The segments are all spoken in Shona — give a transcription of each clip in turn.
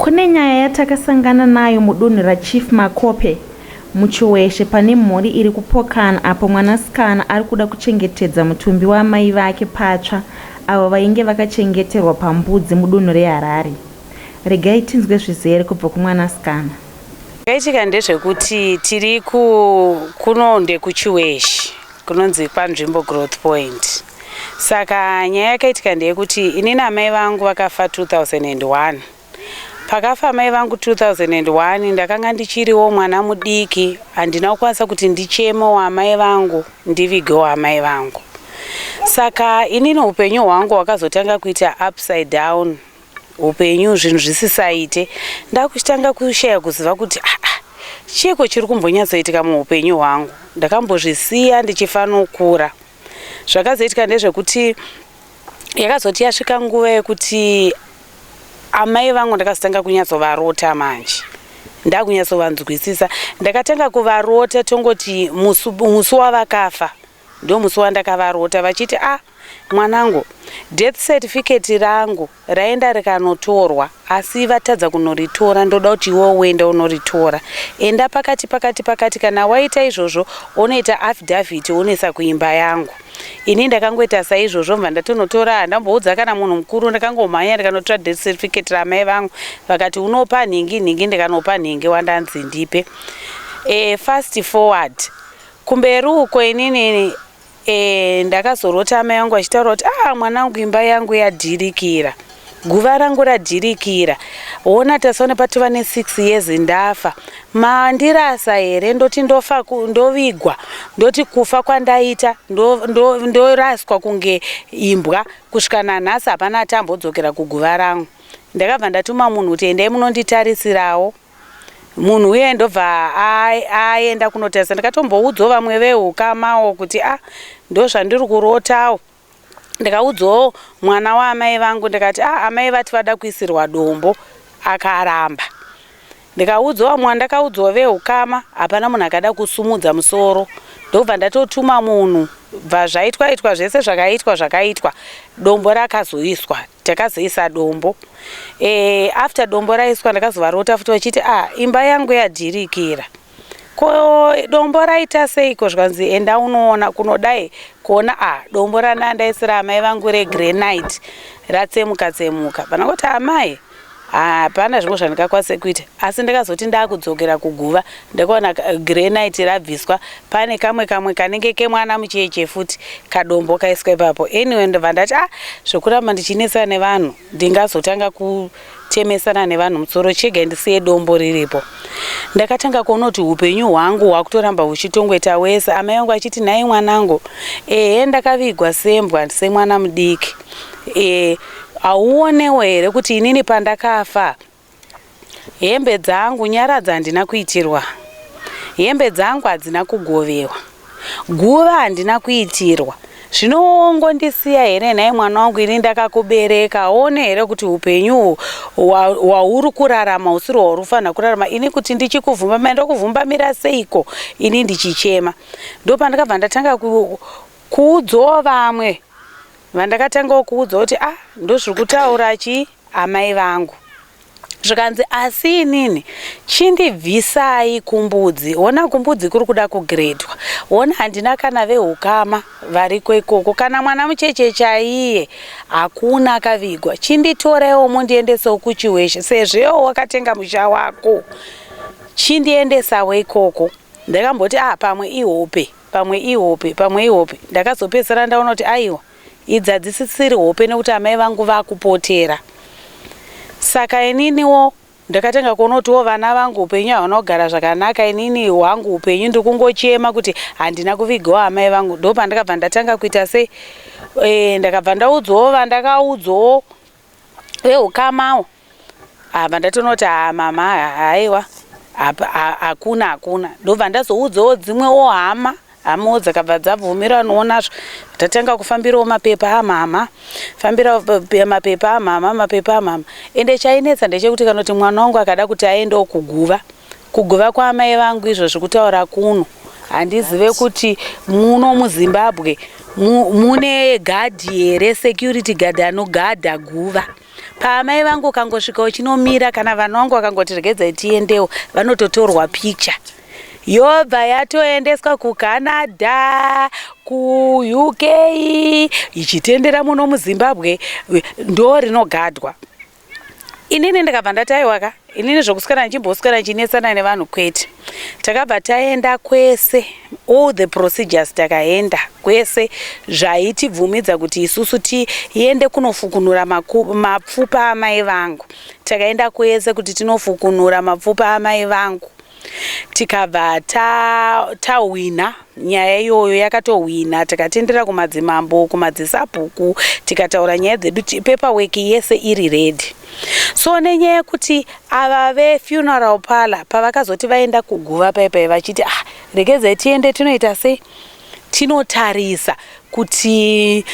Kune nyaya yatakasangana nayo mudunhu raChief Makope, muChiweshe pane mhuri iri kupokana apo mwanasikana ari kuda kuchengetedza mutumbi waamai vake patsva avo vainge vakachengeterwa pambudzi mudunhu reHarare. Regai tinzwe zvizere kubva kumwanasikana. Zvakaitika ndezvekuti tiri kuno ndekuChiweshe kunonzi kwanzvimbo Growth Point. Saka nyaya yakaitika ndeyekuti inini amai vangu vakafa 2001. Pakafa amai vangu 2001 ndakanga ndichiriwo mwana mudiki, handina kukwanisa kuti ndichemewo amai vangu ndivigewo amai vangu. Saka inini upenyu hwangu hwakazotanga kuita upside down, upenyu zvinhu zvisisaite, ndakuchitanga kushaya kuziva kuti ah, ah, chiiko chiri kumbonyatsoitika muupenyu hwangu. Ndakambozvisiya ndichifanokura. Zvakazoitika ndezvekuti yakazoti yasvika nguva yekuti amai vangu ndakazotanga kunyatsovarota manje ndakunyatsovanzwisisa. Ndakatanga kuvarota tongoti musi wavakafa ndo musi wandakavarota vachiti a ah, mwanangu, death certificate rangu raenda rikanotorwa asi vatadza kunoritora, ndoda kuti iwe uende unoritora. Enda pakati pakati pakati, kana waita izvozvo unoita affidavit unoisa kuimba yangu. Ini ndakangoita saizvozvo, mva ndatonotora, handamboudza kana munhu mukuru, ndakangomhanya ndikanotora death certificate ramai vangu. Vakati unopa nhingi nhingi, ndikanopa nhingi wandanzi ndipe. Fast forward kumberi uko inini ndakazorota amai vangu vachitaura kuti ah, mwanangu, imba yangu yadhirikira, guva rangu radhirikira, ona tasaone patova ne6 years ndafa, mandirasa here? Ndoti ndofa ndovigwa, ndoti kufa kwandaita ndoraswa kunge imbwa, kusvika nanhasi hapana atambodzokera kuguva rangu. Ndakabva ndatuma munhu kuti endai munonditarisirawo. Munhu uye ndobva aenda kunotarisa. Ndakatomboudzawo vamwe veukamawo kuti a ah, ndozvandiri kurotawo. Ndikaudzawo mwana waamai vangu, ndikati a ah, amai vati vada kuisirwa dombo, akaramba. Ndikaudzawo vamwe ndakaudzawo veukama, hapana munhu akada kusumudza musoro. Ndobva ndatotuma munhu, bva zvaitwa itwa zvese zvakaitwa zvakaitwa, dombo rakazoiswa, takazoisa dombo. After dombo raiswa ndakazovarota futi vachiti ah, imba yangu yadhirikira, ko dombo raita seiko? Zvikanzi enda unoona kunodai kuona ah, dombo randandaisira amai vangu regranite ratsemuka tsemuka. Panangoti amai hapana zvimwe zvandingakwanise kuita, asi ndakazoti ndakudzokera kuguva ndakaona granite rabviswa, pane kamwe kamwe kanenge kemwana mucheche futi kadombo kaiswa ipapo. Anyway, ndobva ndati ah, zvokuramba ndichinetsana nevanhu, ndingazotanga kutemesana nevanhu musoro, chega ndisiye dombo riripo. Ndakatanga kuona kuti upenyu hwangu hwakutoramba huchitongoita wese. Amai vangu achiti nhai mwanangu, ehe ndakavigwa sembwa semwana mudiki, hauonewo here kuti inini pandakafa hembe dzangu nyaradza handina kuitirwa, hembe dzangu hadzina kugovewa, guva handina kuitirwa, zvino wongondisiya here nhai mwana wangu? Ini ndakakubereka, one here kuti upenyu hwauri kurarama usiri hwauri kufanira kurarama. Ini kuti ndichikuvhumbamira ndokuvhumbamira seiko ini ndichichema? Ndopandakabva ndatanga kuudzawo vamwe vandakatangawo kuudza kuti ah, ndozviri kutaura chi amai vangu. Zvikanzi asi inini chindibvisai kumbudzi, ona kumbudzi kuri kuda kugredwa, ona handina kana veukama variko ikoko, kana mwana mucheche chaiye hakuna akavigwa, chinditorewo mundiendesewo kuChiweshe sezvo wakatenga musha wako, chindiendesawo ikoko. Ndakamboti ah, pamwe ihope, pamwe ihope, pamwe ihope. Ndakazopedzisira ndaona kuti aiwa, idzi hadzisisiri hope nekuti amai vangu vakupotera. Saka ininiwo ndakatanga kuona kutiwo vana vangu upenyu hauna kugara zvakanaka, inini hwangu upenyu ndiri kungochema kuti handina kuvigawo amai vangu. Ndopandakabva ndatanga kuita sei, ndakabva ndaudzawo vandakaudzawo veukamawo, apa ndatoona kuti haa mama haiwa, hakuna hakuna. Ndobva ndazoudzawo dzimwewo hama, hamawo dzakabva dzabvumiranawo nazvo. Tatanga kufambirawo mapepa amama, fambira mapepa amama, mapepa amama. Ende chainetsa ndechekuti kana kuti mwana wangu akada kuti aendewo kuguva, kuguva kwaamai vangu, izvo zvekutaura kuno handizive kuti muno muZimbabwe mune gadhi here, security guard anogadha guva. Paamai vangu ukangosvika uchinomira, kana vana vangu vakangoti regedzai tiendewo, vanototorwa picture yobva yatoendeswa kuCanada, kuUK, ichitendera muno muZimbabwe. Ndo rinogadwa. Inini ndikabva ndati aiwaka, inini zvokuswera ndichimboswera ndichinetsana nevanhu kwete. Takabva taenda kwese, all the procedures, takaenda kwese zvaitibvumidza kuti isusu tiende kunofukunura mapfupa amai vangu. Takaenda kwese kuti tinofukunura mapfupa amai vangu, tikabva tahwina nyaya iyoyo. Yakatohwina. Tikatendera kumadzimambo, kumadzisabhuku, tikataura nyaya dzedu, paperwork yese iri ready. So nenyaya yekuti ava vefuneral parlor pavakazoti vaenda kuguva paipai vachiti, "Ah, regedzai tiende tinoita sei, tinotarisa kuti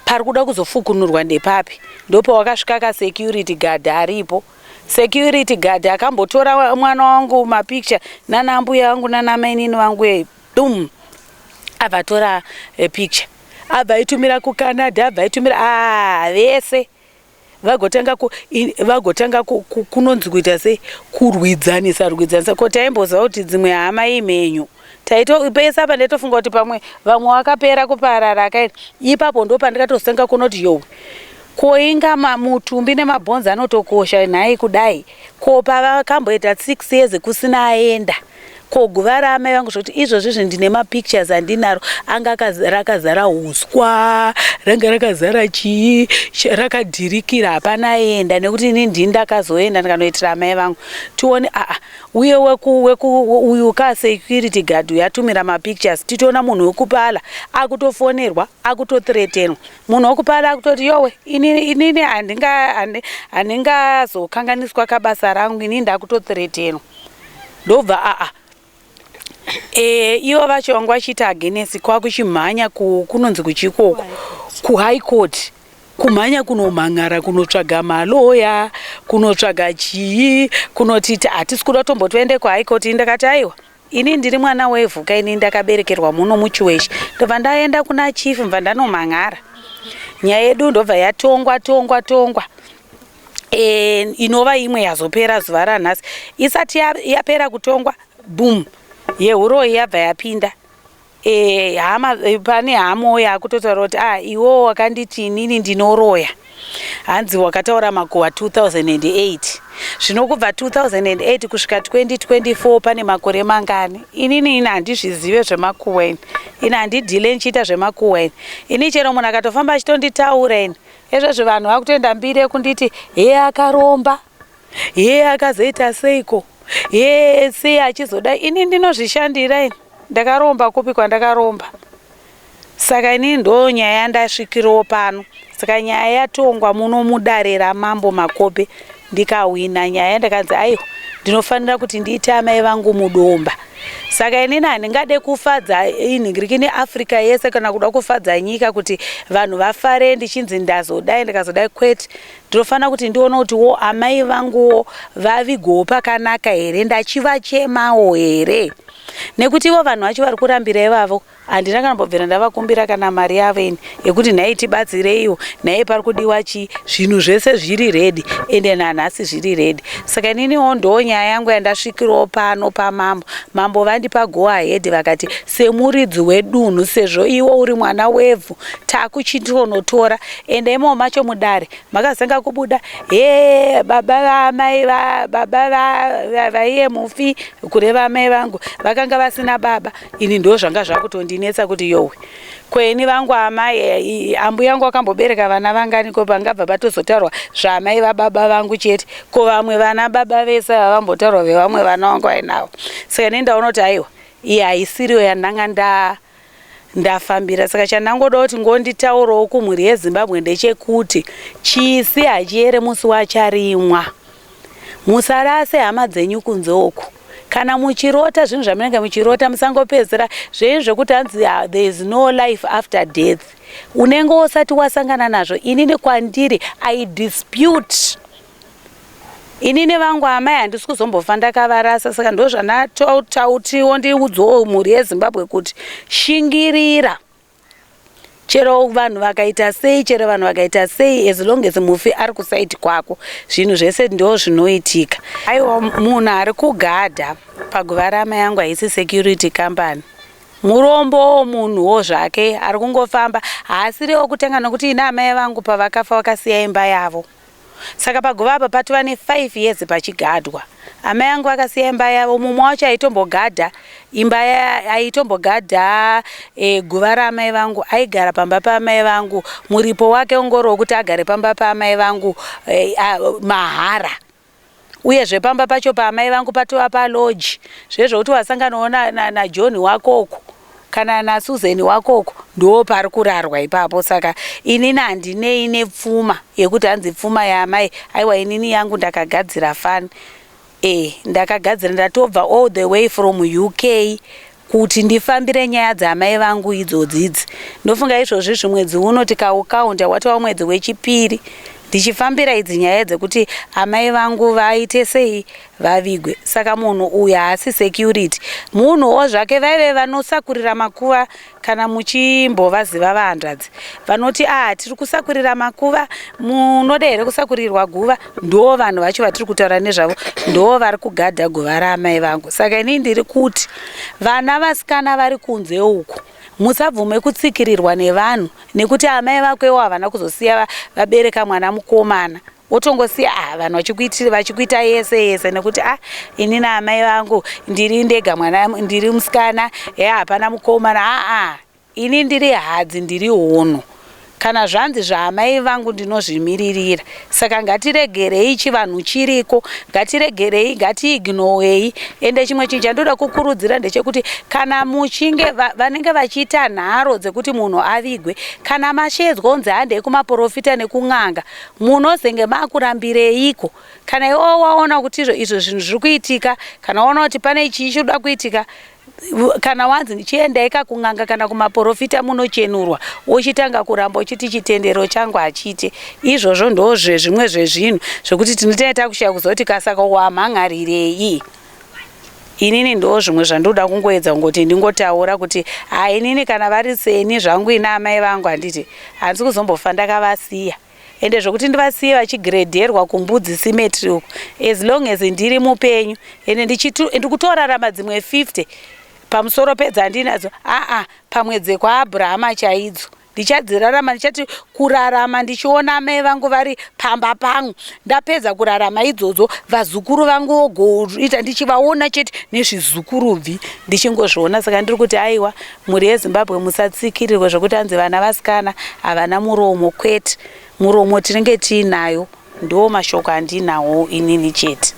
pari kuda kuzofukunurwa ndepapi," ndopawakasvika kasecurity guard aripo. Security guard akambotora mwana wangu mapicture nana mbuya vangu nana mainini vangu, boom, abva atora picture, abva aitumira kuCanada, abva aitumira a vese. Vagotanga kunonzi kuita sei, kurwidzanisa rwidzanisa. Ko taimboziva kuti dzimwe hama imenyu? Taitopesa apa, ndaitofunga kuti pamwe vamwe vakapera kuparara. Akaita ipapo ndo pandikatosanga kunoti, "Yowe, ko inga mutumbi nemabhonzo anotokosha nhai kudai? Ko pavakamboita 6 years kusina aenda ko guva raamai vangu?" Zvokuti izvozvizvi ndine mapictures andinaro, anga rakazara uswa, ranga rakazara chii, rakadhirikira, hapana aenda, nekuti ini ndini ndakazoenda ndikanoitira amai vangu tione. Aa, uye uyu kasecurity guard yatumira mapictures, titoona munhu wekuparlour akutofonerwa, akutothreatenwa. Munhu wekuparlour akutoti, "Yowe, inini handingazokanganiswa kabasa rangu, inini ndakutothreatenwa." Ndobva aa ivo vacho vanga vachiita against, kwakuchimhanya kunonzi kuchikoko, kuHigh Court, kumhanya kunomhan'ara, kunotsvaga maloya, kunotsvaga chii, kunotiti hatisi kuda tombotoende kuHigh Court. Ndakati aiwa, ini ndiri mwana wevhuka, ini ndakaberekerwa muno muChiweshe. Ndobva ndaenda kuna chief, mbva ndanomhan'ara nyaya yedu, ndobva yatongwa, tongwa, tongwa, inova imwe yazopera zuva ranhasi. Isati yapera kutongwa, boom, yehuroyi yabva yapinda. Hama, pane hamo yakutotaura kuti, "Ah, iwewo wakanditi inini ndinoroya." Hanzi wakataura makuhwa 2008. Zvino kubva 2008 kusvika 2024 pane makore mangani? Inini ini handizvizive zvemakuhwa. Ini handidhile ndichiita zvemakuhwa. Ini chero munhu akatofamba achitonditaura, ini ezvezvo vanhu vakutoenda mbiri yekunditi he akaromba, he akazoita seiko, he sei achizoda. Ini ndinozvishandira. Ini ndakaromba kupi kwandakaromba? Saka inini ndo nyaya yandasvikirawo pano. Saka nyaya yatongwa muno mudare raMambo Makope, ndikahwina nyaya. Ndakanzi aiwa, ndinofanira kuti ndiite amai vangu mudomba. Saka inini handingade kufadza inhingiriki neAfrica yese kana kuda kufadza nyika kuti vanhu vafare ndichinzi ndazodai, ndikazodai, kwete. Ndinofanira kuti ndione kuti wo amai vanguwo vavigwawo pakanaka here, ndachivachemawo here, nekuti ivo vanhu vacho vari kurambira ivavo, handina kana mbobvira ndavakumbira kana mari yavo ini yekuti nhai tibatsireiwo, nhai pari kudiwa chii. Zvinhu zvese zviri ready, ende nanhasi zviri ready. Saka ininiwo ndo nyaya yangu yandasvikirawo pano pamambo. Mambo vandipa go ahead, vakati semuridzi wedunhu, sezvo iwo uri mwana wevhu, takuchitonotora. Ende imomo macho mudare makazanga kubuda he baba vamai, baba vaiye mufi, kureva amai vangu, vakanga vasina baba. Ini ndo zvanga zvakutondinetsa kuti yowe, kweni vangu amai, ambuya vangu vakambobereka vana vangani? Ko pangabva patozotaurwa zvaamai vababa vangu chete, ko vamwe vana baba vese vavambotaurwa vevamwe vana vangu vainavo? Saka ini ndaona kuti aiwa, iyi haisiriyo yandanga ndafambira. Saka chandangoda kuti ngonditaurawo kumhuri yeZimbabwe ndechekuti chisi hachiyere musi wacharimwa. Musarase hama dzenyu kunze uku. Kana muchirota zvinhu zvamunenge muchirota, musangopedzera zvenyu zvekuti hanzi there is no life after death. Unenge usati wasangana nazvo. Inini kwandiri, I dispute. Inini vangu amai handisi kuzombofa ndakavarasa. Saka ndo zvanatautiwo, ndiudzowo mhuri yeZimbabwe kuti shingirira. Chero vanhu vakaita sei, chero vanhu vakaita sei, as long as mufi ari kusaidi kwako, zvinhu zvese ndo zvinoitika. Aiwa, munhu ari kugadha paguva rama yangu haisi security company. Murombo, munhuwo zvake ari kungofamba, haasiriwo kutenga, nokuti ina amai vangu pavakafa vakasiya imba yavo. Saka paguva apa patova ne5 years pachigadhwa. Amai angu vakasiya imba yavo. Mumwe wacho aitombogadha imba, aitombogadha guva raamai vangu, aigara pamba paamai vangu. Muripo wake ungori wokuti agare pamba paamai vangu mahara. Uyezve pamba pacho paamai vangu patova palodge, zvezvokuti wasanganawo naJohn wakoko kana naSusan wakoko, ndo pari kurarwa ipapo. Saka inini handinei nepfuma yekuti hanzi pfuma yaamai. Aiwa, inini yangu ndakagadzira fani, ndakagadzira, ndatobva all the way from UK kuti ndifambire nyaya dzaamai vangu idzodzidzi. Ndofunga izvozvi zvimwedzi uno tikaukaunda watova mwedzi wechipiri ndichifambira idzi nyaya dzekuti amai vangu vaite sei, vavigwe. Saka munhu uyu haasi security, munhuwo zvake. Vaive vanosakurira makuva, kana muchimbovaziva vahanzvadzi vanoti, "A, tiri kusakurira makuva, munoda here kusakurirwa guva?" Ndo vanhu vacho vatiri kutaura nezvavo, ndo vari kugadha guva raamai vangu. Saka inini ndiri kuti vana vasikana vari kunze uku, musabvume kutsikirirwa nevanhu nekuti amai vakwewo havana kuzosiya vabereka mwana mukomana, wotongosiya, ah, vanhu vachikuita yese yese nekuti, "Ah, inini amai vangu ndiri ndega mwana, ndiri musikana, e hapana mukomana." Aa, ini ndiri hadzi, ndiri hono. Kana zvanzi zvaamai vangu, ndinozvimiririra. Saka ngatiregerei, chivanhu chiriko, ngatiregerei, ngatiignorei. Ende chimwe chinhu chandoda kukurudzira ndechekuti kana muchinge vanenge vachiita nharo dzekuti munhu avigwe, kana mashedzwa unzi handei kumaprofita nekun'anga, munozenge makurambireiko? Kana iwo waona kuti izvo zvinhu zviri kuitika, kana waona kuti pane chii chiri kuda kuitika, kana wanzi chiendai kakun'anga kana kumaprofita munochenurwa, wochitanga kuramba uchiti chitendero changu hachiite izvozvo. Ndozvezvimwe zvezvinhu zvekuti tinotanga takushaya kuziva kuti kasaka wamhan'arirei. Inini ndo zvimwe zvandoda kungoedza kungoti ndingotaura kuti ha, inini kana vari seni zvangu, ina amai vangu handiti handisi kuzombofa ndakavasiya. Ende zvokuti ndivasiye vachigiredherwa kuMbudzi Cemetery uku, as long as ndiri mupenyu ende ndikutorarama dzimwe 50 pamusoro pedzandinadzo, aa, pamwe dzekwaAbhurahama chaidzo ndichadzirarama. Ndichati kurarama ndichiona amai vangu vari pamba pangu. Ndapedza kurarama idzodzo, vazukuru vangu vogoita, ndichivaona chete nezvizukurubvi ndichingozviona. Saka ndiri kuti aiwa, mhuri yeZimbabwe, musatsikirirwe zvokuti hanzi vana vasikana havana muromo. Kwete, muromo tinenge tiinayo. Ndo mashoko andinawo inini chete.